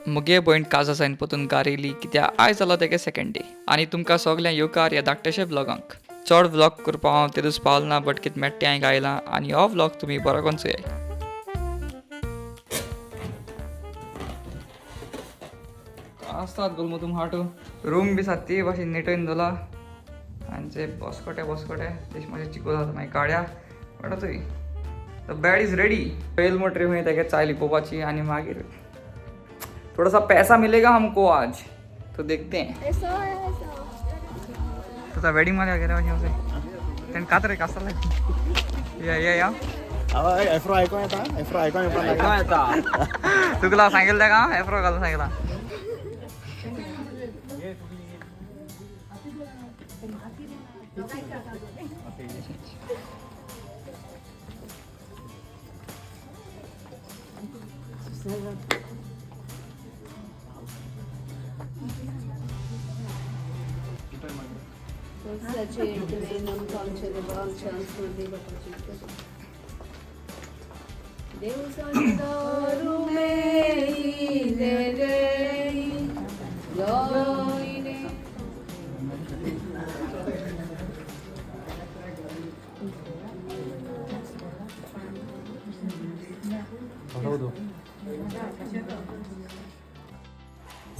मुगे भयण काजा सायन पोतून गारेली कित्याक आयज जालो तेगे सेकंड डे आनी तुमकां सगळ्यांक येवकार ह्या धाकटेशे व्लॉगांक. चड व्लॉग करपाक हांव ते दीस पावल ना, बट कितें मेट्टें हांवें गायलां आनी हो व्लॉग तुमी बरो करून चोयाय. आसतात गोल तुम हाटू रूम बी सात भाशेन नेटोवन दवरला आनी ते बसकोटे बसकोटे तेश मातशें चिकोल जाता मागीर काड्या बट थंय the bed is ready. पयल मोटरी खंय तेगे चाय लिपोवपाची आनी मागीर थोड़ा सा पैसा मिलेगा हमको आज, तो देखते हैं. तुझा वेडिंग मध्ये वगैरे असे तेणे कातर कासला या या या. एफ्रो आयको येता, एफ्रो आयको येता. तुला सांगितलं का एफ्रो घालून सांगितला.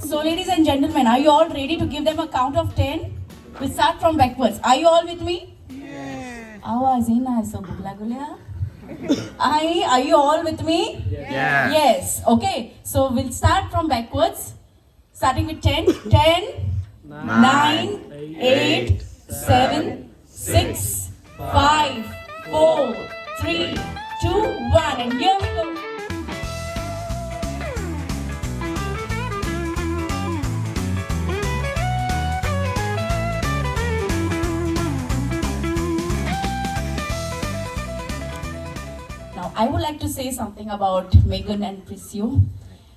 So, ladies and gentlemen, are you all ready to give them a count of 10? We'll start from backwards. Are you all with me? Yes. आवाज येना असो भूक लागल्या. Are you all with me? Yes. Yes. Okay. So we'll start from backwards, starting with 10. 10, 9, 8, 7, 6, 5, 4, 3, 2, 1. And here we go. Now, I would like to say something about Megan and Prisio.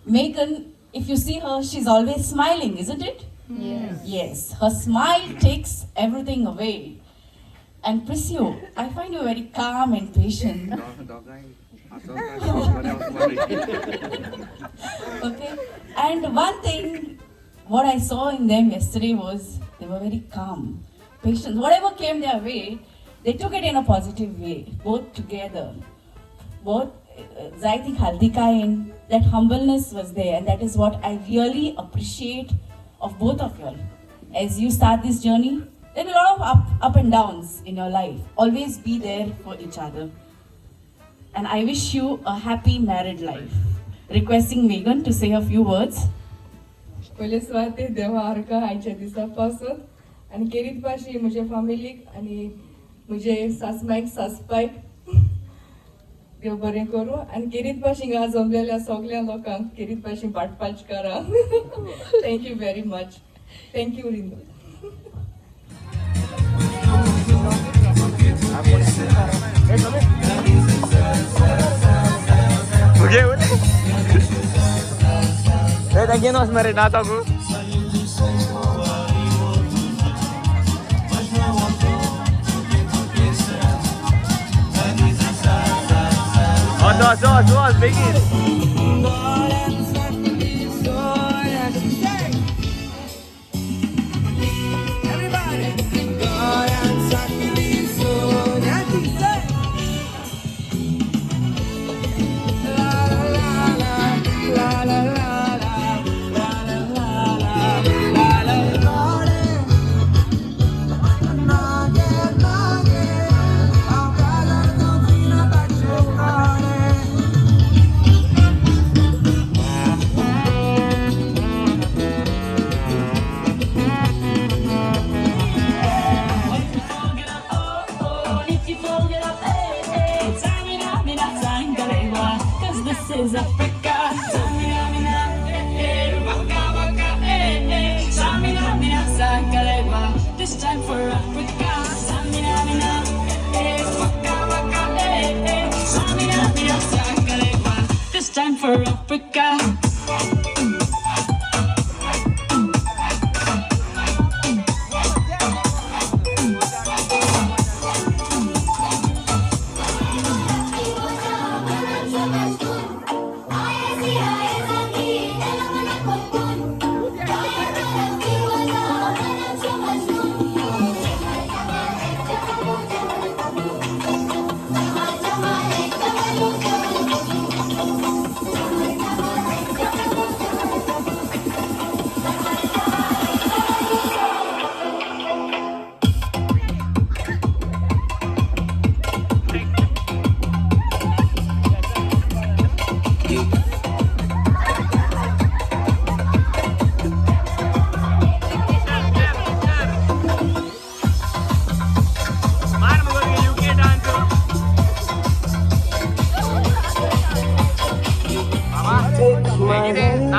Megan, if you see her, she's always smiling, isn't it? Yes. Yes. Her smile takes everything away. And Prisio, I find you very calm and patient. Okay. And one thing, what I saw in them yesterday was they were very calm, patient. Whatever came their way, they took it in a positive way, both together. Both जायती खालतीकायेन, that humbleness was there, and that is what I really appreciate of both of you all. As you start this journey, there will be a lot of up and downs in your life. Always be there for each other. And I wish you a happy married life. Requesting Megan to say a few words. पयले सुवातेर देवा आरका आयच्या दिसा पासून आनी केरीत भाशी म्हज्या फामिलीक आनी म्हजे सासमायक सासपायक देव बरें करूं आनी केरीत भाशी हांगा जमलेल्या सगल्या लोकांक केरीत भाशी पाटपाच करा. Thank you very much. Thank you Rindu. मुगे तांगे वच मरे नाचाकू. वच वच वच वच बेगीन.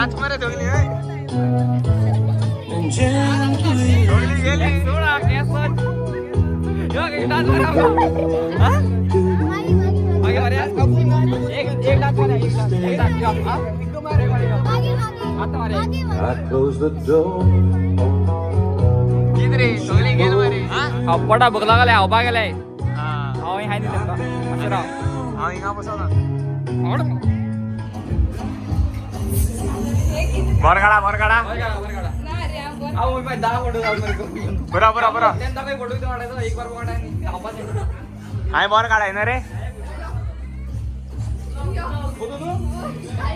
नाच मरे दोगली दोगली गेली. सोडा केस. यो डान्स मारा. हा? मागे मारे. एक एक डान्स मारा, एक डान्स, एक डान्स. यो, हा? आता मारे. I close the door. कित रे सगळे गेल मरे. हांव पोटा भूक लागले, हांवपा गेले. हांव हाय न्ही तेंका मातशें राव. हांव हिंगा बसोना. बर काडा, बर काडा. वर काढा, वर काढा. हांव मागीर 10 फोटो घाल मरे. बरा बरा बरा. तेन्ना दाखय फोटो कितें काडायचो, एक बार काडाय न्ही हांवपाचें. हांवें बरें काडाय ना रे.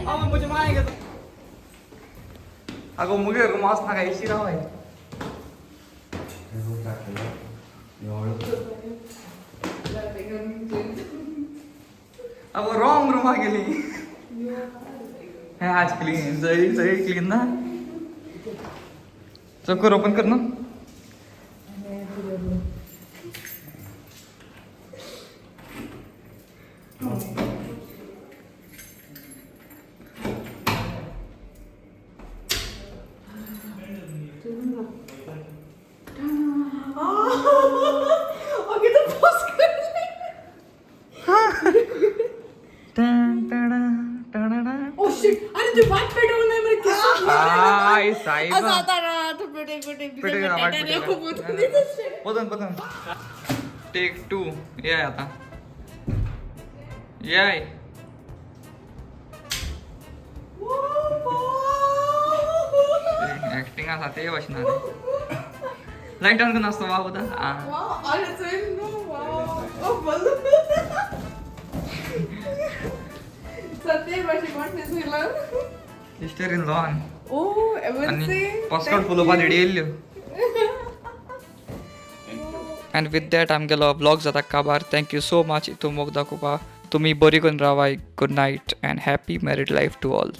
हांव म्हजे माय घेतो. अगो मुगे रूम आसना काय एसी राव आहे. अगो रॉंग रुमा गेली. हे आज क्लीन जई जई क्लीन ना. चक्कर ओपन कर ना. ओके, तो पॉज कर. ओ शिट, अरे तू वाट पेटवून नाही मरे केस. I साहेब. असं आता ना तू पेटे पेटे. पेटे वाट पेटे. पतन पतन. Take two. ये आता ये. ऍक्टिंग आसा ते भाशेन. लायट ऑन करून आसता बाबू. आ Wow, अरे चल नो. वाव, ओ बल सत्य भाषे कोण दिसला. Sister in law. ओ. आनी एवन्सी. पॉस्टकार्ड फुलोवपा रेडी येयल्ल्यो. अँड विथ that आमगेलो व्लॉग जाता काबार. Thank you so much इतू मोग दाखोवपा. तुमी बरी करून रावाय. Good night and happy married life to all.